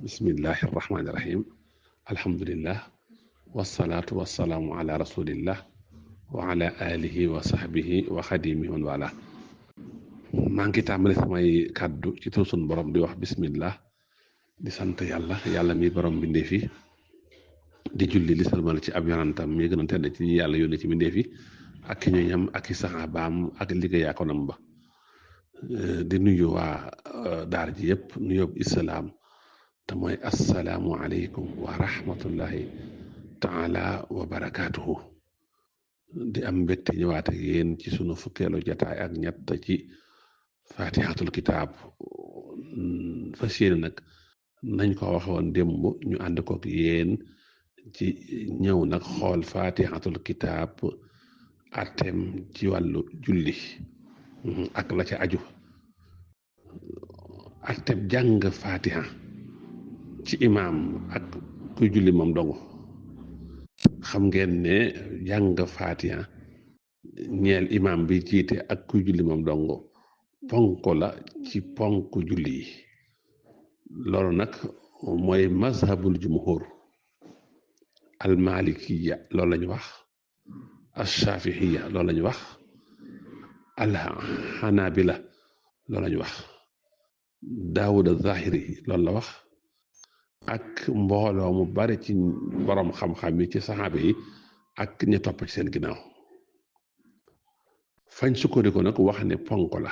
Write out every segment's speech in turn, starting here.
bismillahi irrahmani irrahim alhamdulillah wasalaatu wasalaamu ala rasulillah wa ala alihi wa sahbihi wa xadimihi man wala maa ngi tàmbale samay kàddu ci tur sun borom di wax bismillah di sant yàlla mi borom mbindeef yi di julli li salmal ci ab yonantam mi gën a tedd ci ñi yàlla yónni ci mbindeef yi ak ki ñoñam ak i saxaabaam ak liggéeyaa ko nam ba di nuyu waa daar ji yëpp nuyób islaam te mooy assalaamu aleykum wa rahmatullahi taala wa barakaatuhu di am mbégte ñëwaat ak yéen ci sunu fukkeelu jataay ak ñett ci fatihatul kitaab fas yéene nag nañ ko waxe woon démb ñu ànd kook yéen ci ñëw nag xool fatihatul kitaab atem ci wàllu julli ak la ca aju atem jàng fatiha ci imaam ak kuy julli moom dong xam ngeen ne jàng fatiha ñeel imaam bi jiite ak kuy julli moom dong ponk la ci ponk julli yi loolu nag mooy mazhabul jumhur al malikiya loolu lañu wax al shafihiya loolu lañu wax al hanabila loolu lañu wax daawud al zahiri loolu la wax ak mbooloo mu bari ci borom xam-xam yi ci saxaaba yi ak ña topp ci seen ginnaaw fañ sukkandiku nag wax ne ponk la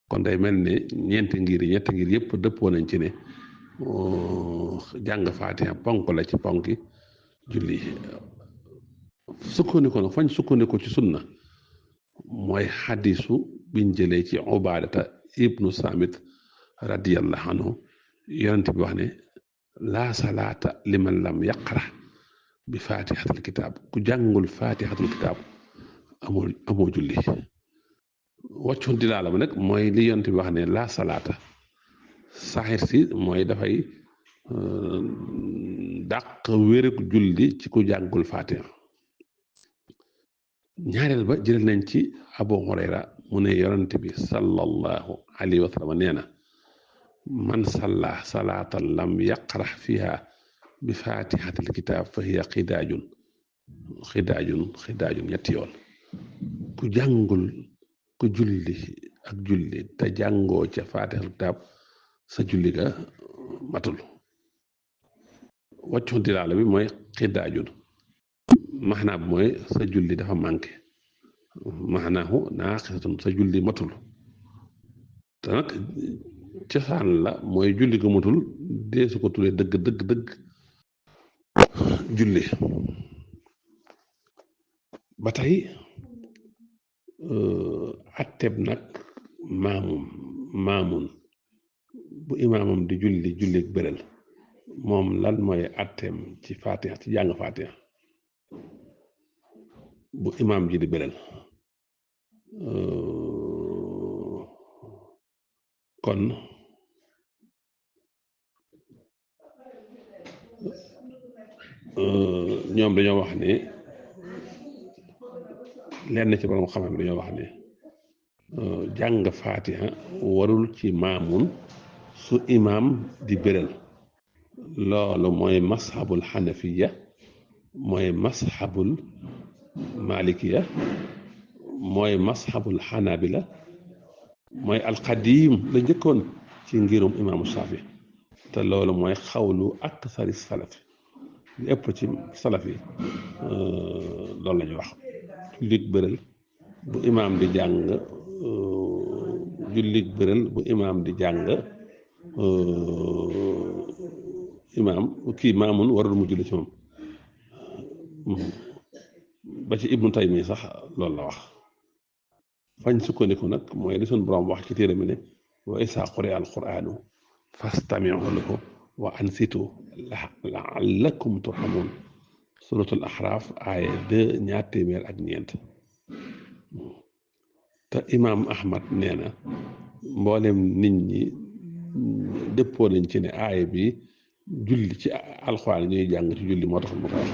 kon day mel ne ñeenti ngir yëpp dëppoo nañ ci ne jàng faatiha ponk la ci ponki julli sukkandiku nag fañ sukkandiku ci sunna mooy xadisu biñ jëlee ci ubaadata ibnu samit radiyallahu anhu yonent bi wax ne laa salaata liman lam yaqra bi fatihatul kitaab ku jàngul fatihatul kitaab amoo julli wàccu dilaala ba nag mooy li yonent bi wax ne laa salaata saxir si mooy dafay dàq wérug julli ci ku jàngul fatiha ñaareel ba jël nañ ci abu hurayra mu ne yonent bi sallallahu alayhi wa sallam nee na man salla salaatan lam yaqra fiha bi fatihatil kitaab fa hiya xidaajun ñetti yoon ku jàngul ku julli ak julli te jàngoo ca fatihatil kitaab sa julli ga matul wàccu dilaala bi mooy xidaajun maxnaa bi mooy sa julli dafa manqué maxnaahu naaqisatun sa julli matul te nag cosaan la mooy julli ga matul dee su ko tulee dëgg julli ba tey atteb nag maamun bu imaamam di julli bërël moom lan mooy atteem ci fatiha ci jàng fatiha bu imaam ji di bërël kon ñoom dañoo wax ne lenn ci borom xam-xam dañoo wax ne jàng fatiha warul ci maamun su imaam di bërël loolu mooy mashabul xanafiya mooy mashabul malikiya mooy mashabul xanabila mooy alqadim la njëkkoon ci ngirum imaamu Shaafi te loolu mooy xawlu aksari salafi li ëpp ci salaf yi loolu la ñuy wax jullit bërël bu imaam di jàng jullit bërël bu imaam di jàng imaam kii maamun warul mu julli ci moom ba ci ibnu taymi sax loolu la wax fañ sukkandiku nag mooy li suñ boroom wax ci téere mi ne wa isaa quri'a al-qur'aanu fastami'u lahu wa ansitu la'allakum turhamuun suratul ahraaf aaya 2 ñaar téeméer ak ñeent te imaam ahmad nee na mboolem nit ñi dëppoo nañ ci ne aaya bi julli ci alxuraan ñuy jàng ci julli moo tax mu ko wax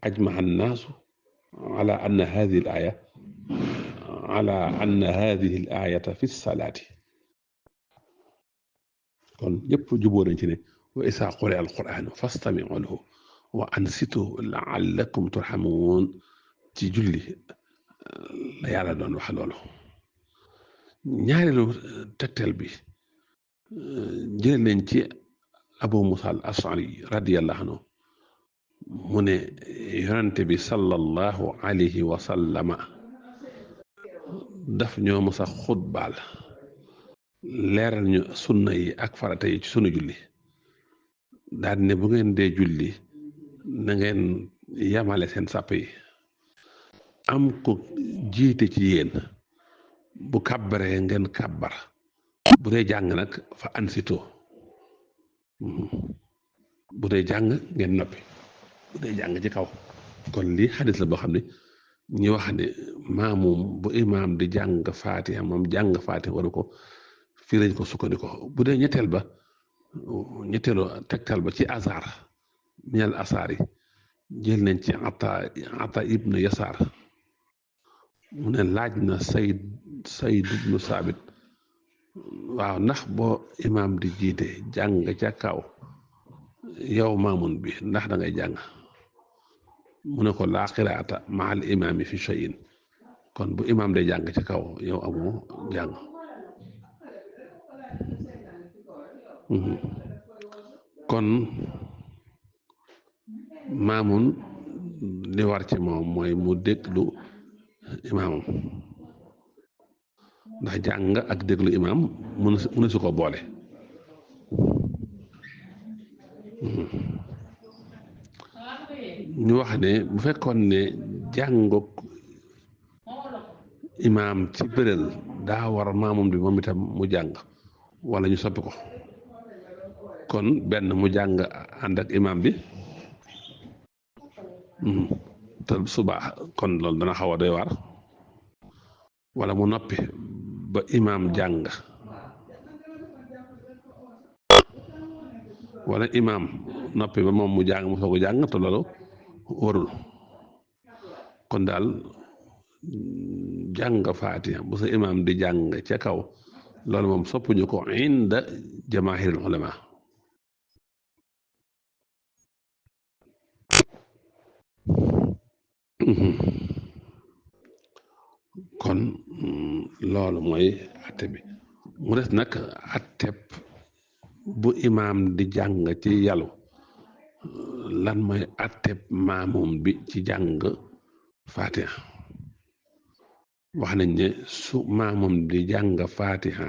ajma'a an-naasu ala anna haadihi al-aayata fi salaati kon yëpp juboo nañ ci ne wa isaa quri'a al-qur'aanu fastami'uu lahu wa ansitu la'allakum turhamuun ci julli la yàlla doon wax loolu. ñaareelu tegtal bi jëlee nañ ci Abu Musa al-Ash'ari radiyallahu anhu mu ne yonante bi sallallahu alayhi wa sallama daf ñoo mës a xutbaal leeral ñu sunna yi ak farata yi ci sunu julli daal ne bu ngeen dee julli na ngeen yamale seen sàpp yi am ko jiite ci yéen bu kàbbaree ngeen kàbbar bu dee jàng nag fa ansitoo bu dee jàng ngeen noppi bu dee jàng ci kaw kon lii xadis la boo xam ne ñu wax ne maamum bu imaam di jàng faatiha moom jàng faatiha waru ko fii lañ ko sukkandiku bu dee ñetteelu tegtal ba ci asaar minal asaar yi jël nañ ci ata ibnu yasaar mu ne laaj na sayd ibnu saabit waaw ndax boo imaam di jiite jàng ca kaw yow maamun bi ndax da ngay jàng mu ne ko laa qiraata maal imaami fi shay'in kon bu imaam day jàng ca kaw yow amoo jàng kon maamun li war ci moom mooy mu déglu imaamam ndax jàng ak déglu imaam mun na su ko boole ñu wax ne bu fekkoon ne jànguk imaam ci bérél daa war maamum bi moom itam mu jàng wala ñu soppi ko kon benn mu jàng ànd ak imaam bi te subaa kon loolu dana xaw a doy waar wala mu noppi ba imaam jàng wala imaam noppi ba moom mu jàng mu soog a jàng te loolu warul kon daal jàng faatiha bu sa imaam di jàng ca kaw loolu moom soppuñu ko inda jamaahirul ulama kon loolu mooy atte bi mu des nag atteb bu imaam di jàng ci yàllu lan mooy atteb maamum bi ci jàng faatiha wax nañ ne su maamum di jàng faatiha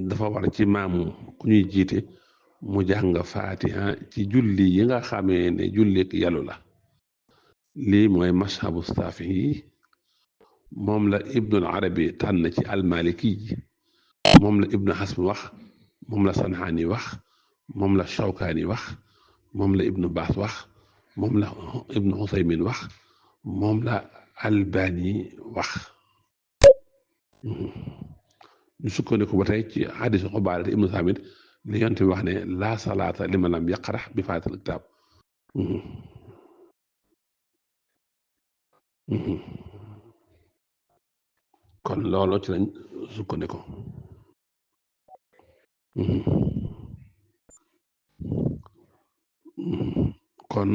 dafa war ci maamum ku ñuy jiite mu jàng faatiha ci julli yi nga xamee ne jullik yàllu la lii mooy mashabu saafi yi moom la ibnul arabi tànn ci almaliki yi moom la ibnu xasm wax moom la sanxaani wax moom la shawkaani wax moom la ibnu baas wax moom la ibnu xusaymin wax moom la albani wax ñu sukkandiku ba tey ci xadisu xubaarati ibnu saamit li yonent bi wax ne laa salaata liman lam yaqra bi faatihatil kitaab kon loolu ci lañ sukkandiku kon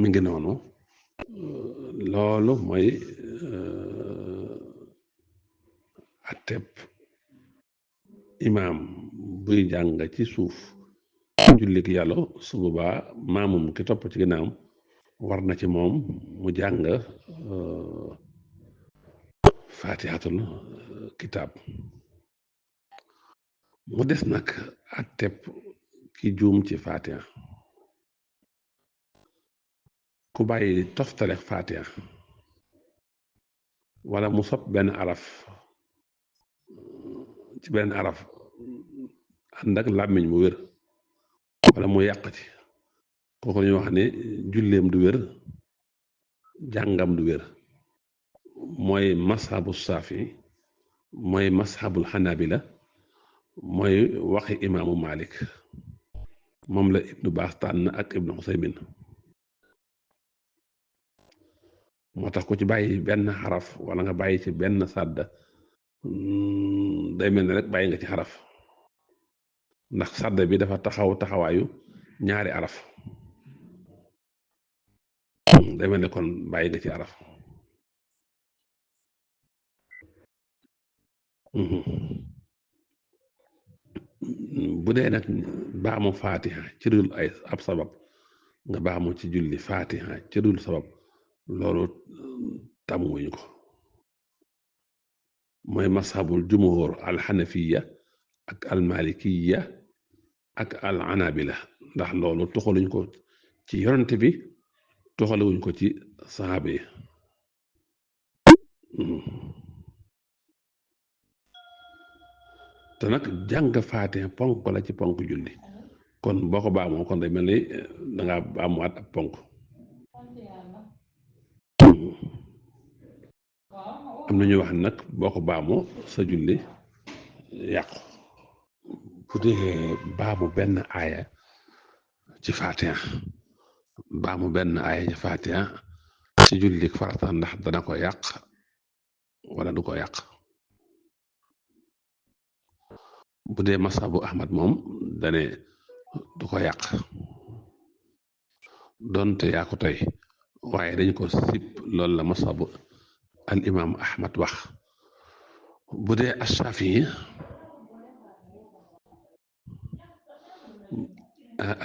mi ngi noonu loolu mooy atteb imaam buy jàng ci suuf jullik yàlla su boobaa maamum ki topp ci ginnaawam war na ci moom mu jàng faatihatul kitaab mu des nag atteb ki juum ci faatiha ku bàyyi toftale faatiha wala mu sopp benn araf ci benn araf ànd ak làmmiñ mu wér wala mu yàq ci kooku ñu wax ne julleem du wér jàngam du wér mooy mashabu saafi mooy mashabul xanabila mooy waxi imaamu malik moom la ibnu baas tànn ak ibnu xusaymin moo tax ku ci bàyyi benn xaraf wala nga bàyyi ci benn sàdda day mel ne rek bàyyi nga ci xaraf ndax sadda bi dafa taxawaayu ñaari araf day mel ne kon bàyyi nga ci araf bu dee nag baamu faatiha ci dul ay ab sabab nga baamu ci julli faatiha ci dul sabab loolu tàmmuwuñu ko mooy mashabul jumhur alxanafiya ak almalikiya ak al anabila ndax loolu toxaluñ ko ci yonante bi toxaluwuñ ko ci saxaaba yi te nag jàng faatiha ponk la ci ponk julli kon boo ko baamoo kon day mel ni dangaa baamuwaat ab ponk am na ñuy wax nag boo ko baamoo sa julli yàqu bu dee baamu benn aaya ci faatiha baamu benn aaya ci faatiha ci julli farata ndax dana ko yàq wala du ko yàq bu dee masabu ahmad moom dane du ko yàq donte yaa ko tey waaye dañ ko sib loolu la masabu al imam ahmad wax bu dee ashafii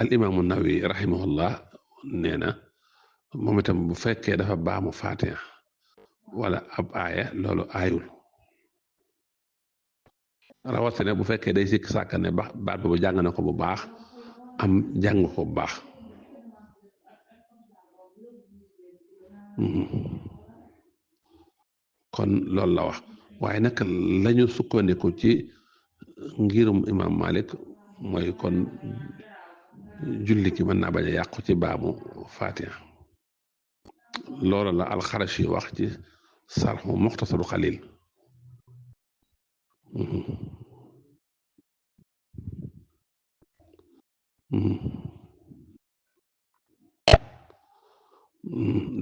al imaamu nawawi rahimahullah nee na moom itam bu fekkee dafa baamu faatiha wala ab aaya loolu aayul rawatina bu fekkee day sikk sàkk ne baat boobu jàng na ko bu baax am jàng ko bu baax kon loolu la wax waaye nag lañu sukkandiku ci ngirum imam malik mooy kon julli ki mën naa bañ a yàqu ci baamu fatiha loolu la alxarashi wax ci sarxu muxtasaru xalil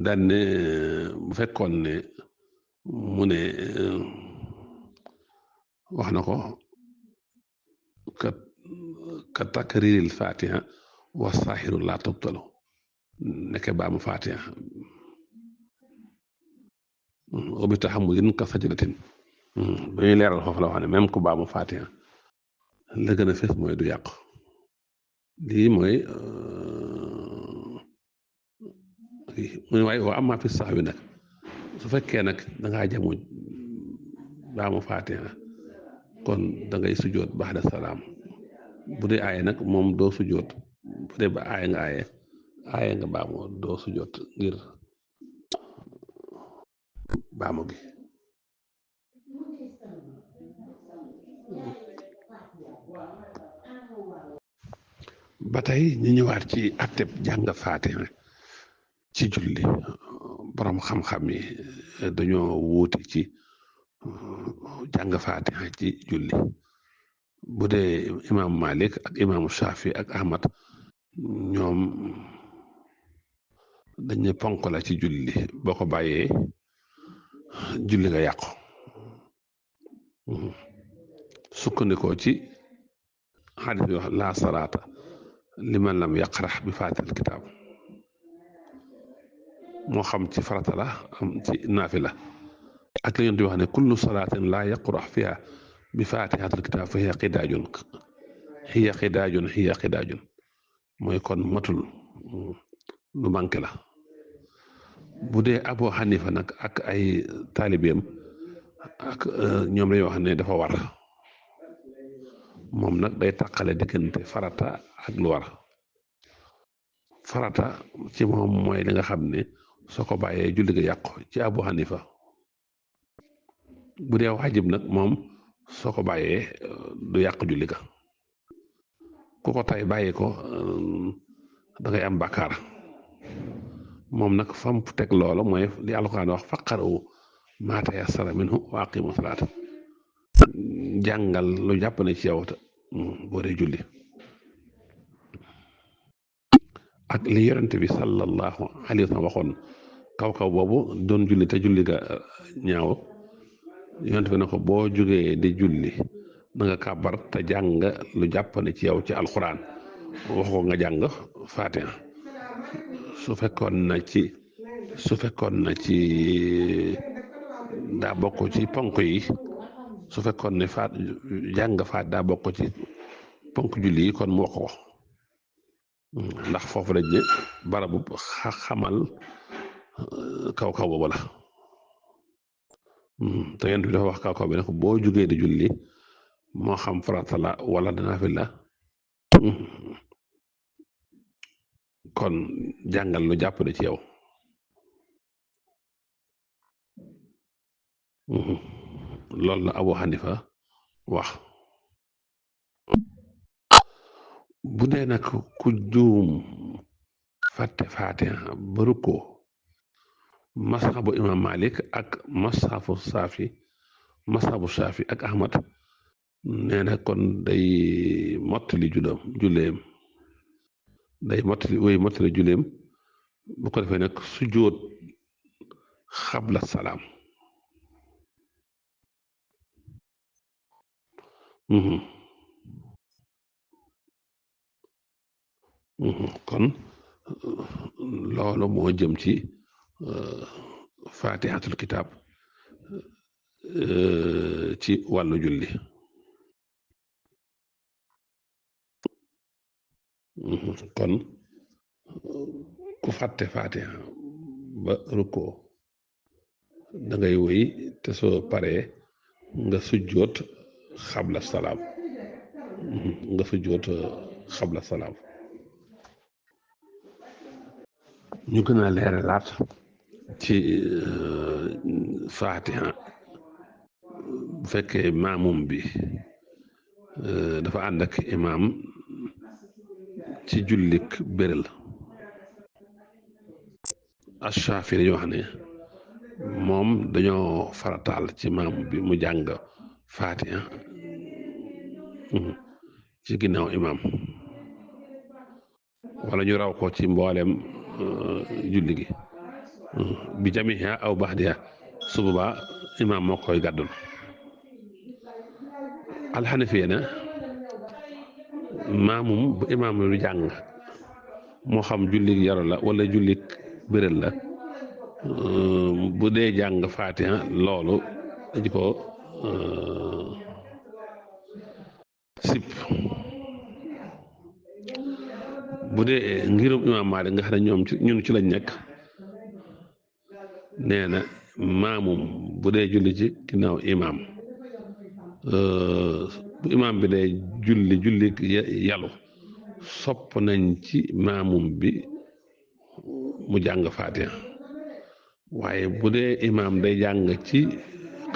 daan ne bu fekkoon ne mu ne wax na ko ka takriril fatiha wa saaxiru laa tubtalu nekk baamu fatiha obi taxamudin ka sajdatin ba ñuy leeral foofu la wax ne même ku baamu fatiha la gën a fes mooy du yàqu lii mooy mu ne waaye wa amma fi sax wi nag su fekkee nag dangaa jamu baamu fatiha kon da ngay sujjoot baxda salaam bu dee aaye nag moom doo sujjoot bu dee ba aaye nga baamoo doo sujjoot ngir baamu gi ba tey ñu ñëwaat ci atteb jàng faatiha ci julli borom xam-xam yi dañoo wuute ci jàng faatiha ci julli bu dee imam malik ak imaamu shafi ak ahmad ñoom dañ ne ponk la ci julli boo ko bàyyee julli nga yàqu sukkandikoo ci xadis bi wax laa salaata liman lam yaqrax bi faatihatil kitaab moo xam ci farata la am ci naafila ak la ñu di wax ne kullu salaatin laa yaqrax fiha bi faatihatil kitaab fa hiya xidaajun mooy kon matul lu manqué la bu dee Abu Hanifa nag ak ay taalibeem ak ñoom lañuy wax ne dafa war moom nag day tàqale diggante farata ak lu war farata ci moom mooy li nga xam ne soo ko bàyyee julli ga yàqu ci Abu Hanifa bu dee waajib nag moom soo ko bàyyee du yàq julli ga ku ko tay bàyyi ko da ngay am bàkkaar moom nag fam teg loola mooy li alxuraan wax faqaru maa tayassara minhu wa aqimu salaata jàngal lu jàpp ne ci yow boo dee julli ak li yonent bi sallallahu alayhi wa sallam waxoon kaw boobu doon julli te julli ga ñaaw yonent bi ne ko boo jógee di julli na nga kàbbar te jàng lu jàppane ci yow ci alxuraan wax ko nga jàng Faatiha su fekkoon na ci daa bokk ci ponk yi su fekkoon ne jàng faat daa bokk ci ponk julli yi kon mu wax ko ndax foofu dañ ne barabu xamal kaw boobu la te yonent bi dafa wax kaw bi ne ko boo jógee di julli moo xam farata la wala naafila kon jàngal lu jàpp de ci yow loolu la Abu Hanifa wax bu dee nag ku juum fàtte Faatiha ba rukkoo mashabu imam Malik ak mashabu Saafi ak Ahmad nee na kon day mottali julleem day mottali julleem bu ko defee nag sujjóot xabla salaam kon loolu moo jëm ci fatihatul kitaab ci wàllu julli kon ku fàtte fatiha ba rukkoo da ngay woy te soo paree nga sujjoot xabla salaam ñu gën a leeralaat ci fatiha bu fekkee maamum bi dafa ànd ak imaam ci jullik bérél Ash-Shafi'i dañoo wax ne moom dañoo farataal ci maam bi mu jàng fatiha ci ginnaaw imaam wala ñu raw ko ci mboolem julli gi bi jamiha aw baxdiha su boobaa imaam moo koy gàddul alxanafiya na maamum bu imaam lu jàng moo xam jullik yaro la wala jullik bérél la bu dee jàng fatiha loolu dañu ko sip bu dee ngirum imaam Maalik nga xam ne ñun ci lañ nekk nee na maamum bu dee julli ci ginnaaw imaam bu imaam bi dee julli yalu sopp nañ ci maamum bi mu jàng fatiha waaye bu dee imaam day jàng ci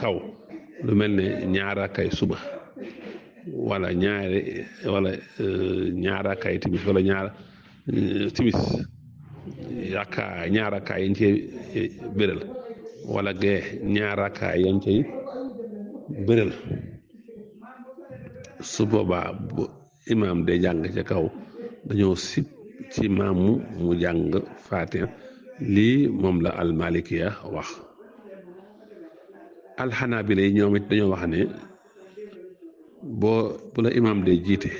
kaw lu mel ne ñaar rakkay suba wala ñaar rakkay timis wala timis ñaar rakkaay yañ cey béral wala gee ñaar rakkaay yañ cey béral su boobaa bu imaam day jàng ca kaw dañoo sib ci maamu mu jàng fatiha lii moom la almalikiya wax alxanaabila yi ñoom it dañoo wax ne bu la imaam day jiite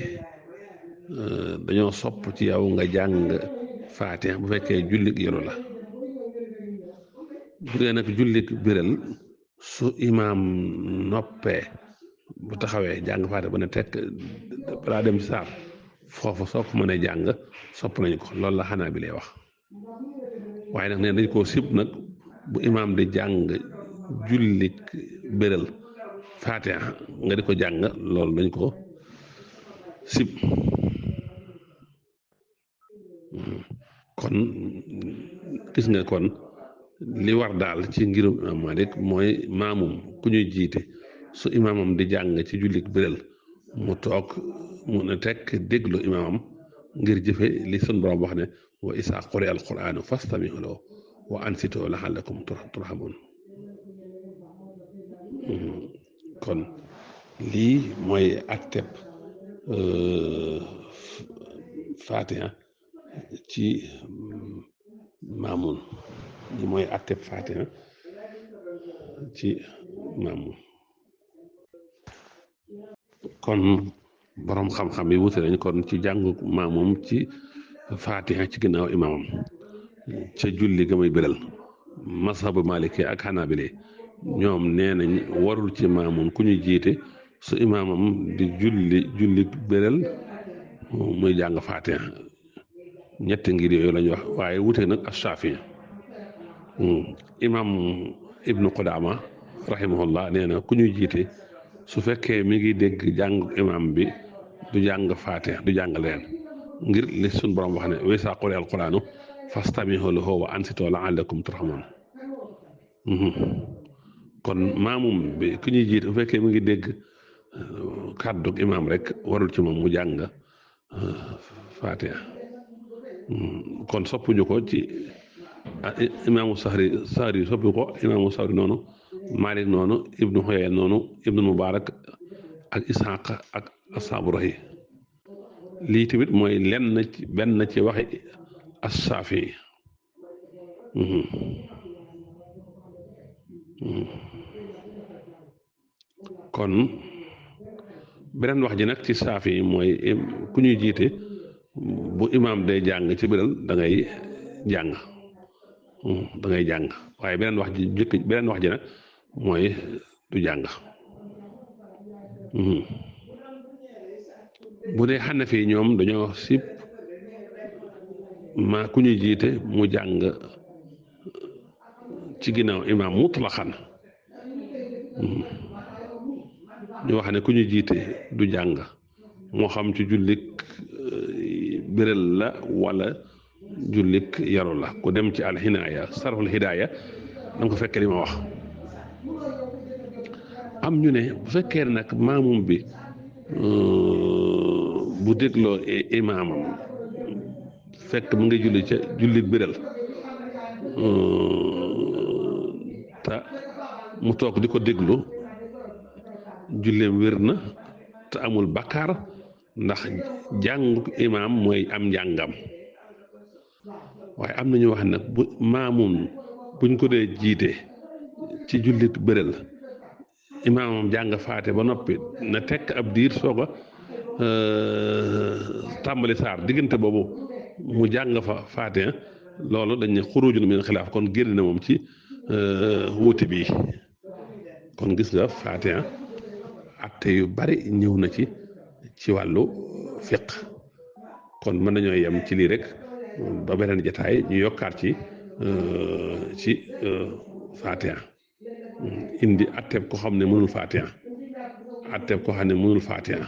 dañoo sopp ci yow nga jàng fatiha bu fekkee jullik yoro la bu dee nag jullik biral su imaam noppee bu taxawee jàng fatiha ba ne tekk balaa dem ci saar foofu soo ko mënee jàng sopp nañu ko loolu la xanaa bi lay wax waaye nag nee dañ koo sib nag bu imaam di jàng jullik biral fatiha nga di ko jàng loolu dañ ko sib kon gis nga kon li war daal ci ngirum imaam Malik mooy maamum ku ñuy jiite su imaamam di jàng ci jullik biral mu toog mu ne tekk déglu imaamam ngir jëfe li sun borom wax ne wa isaa quri'a al-qur'aanu fastami'uu lahu wa ansituu la'allakum turhamuun kon lii mooy atteb fatiha ci maamun li mooy atteb fatiha ci maamun kon borom xam-xam yi wute nañ kon ci jàngu maamum ci faatiha ci ginnaaw imaamam ca julli ga muy biral mazhabu maliki ak xanaabile ñoom nee nañ warul ci maamum ku ñuy jiite su imaamam di julli biral muy jàng faatiha ñetti ngir yooyu lañu wax waaye wute nag ak Shaafi imaam ibnu Qudaama rahimahullah nee na ku ñuy jiite su fekkee mi ngi dégg jàng imaam bi du jàng faatiha du jàng leen ngir li suñ borom wax ne wa izaa quri'a al-qur'aanu fastami'uu lahu wa ansituu la'allakum turhamuun kon maamum bi ku ñuy jiite bu fekkee mi ngi dégg kàddu imaam rek warul ci moom mu jàng faatiha kon soppuñu ko ci imaamu Sahri soppi ko imaamu Sahri noonu Malik noonu Ibnu Xuyayna noonu Ibnu Mubaarak ak Isxaaq ak asaabu rahi lii tamit mooy benn ci waxi as-Saafi kon beneen wax ji nag ci Saafi yi mooy ku ñuy jiite bu imaam day jàng ci biral da ngay jàng waaye beneen wax ji nag mooy du jàng bu dee Xanafi ñoom dañoo sib ku ñuy jiite mu jàng ci ginnaaw imaam mutlaqan ñu wax ne ku ñuy jiite du jàng moo xam ci jullik biral la wala jullik yaru la ku dem ci alxinaaya sarful hidaaya danga ko fekkee li ma wax am ñu ne bu fekkee ne nag maamum bi bu dégloo imaamam fekk mu ngi julli ca jullik biral te mu toog di ko déglu julleem wér na te amul bakkaar ndax jàngu imaam mooy am njàngam waaye am nañu wax nag bu maamum buñ ko dee jiite ci jullit bërël imaamam jàng faate ba noppi na tekk ab diir soog a tàmbali saar diggante boobu mu jàng fa faate loolu dañ ne xuruujun min xilaaf kon génn na moom ci wuute bi kon gis nga faate atte yu bari ñëw na ci wàllu fiq kon mën nañoo yem ci lii rek ba beneen jataay ñu yokkaat ci Fatiha indi atteeb ko xam ne mënul Fatiha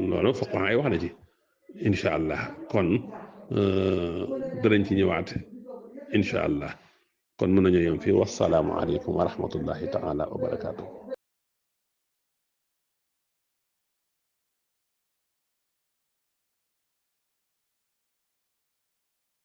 loolu fuqaha ay wax na ci incha allah kon danañ ci ñëwaat incha allah kon mën nañoo yem fii wasalaamu aleykum wa rahmatullahi taala wa barakaatu.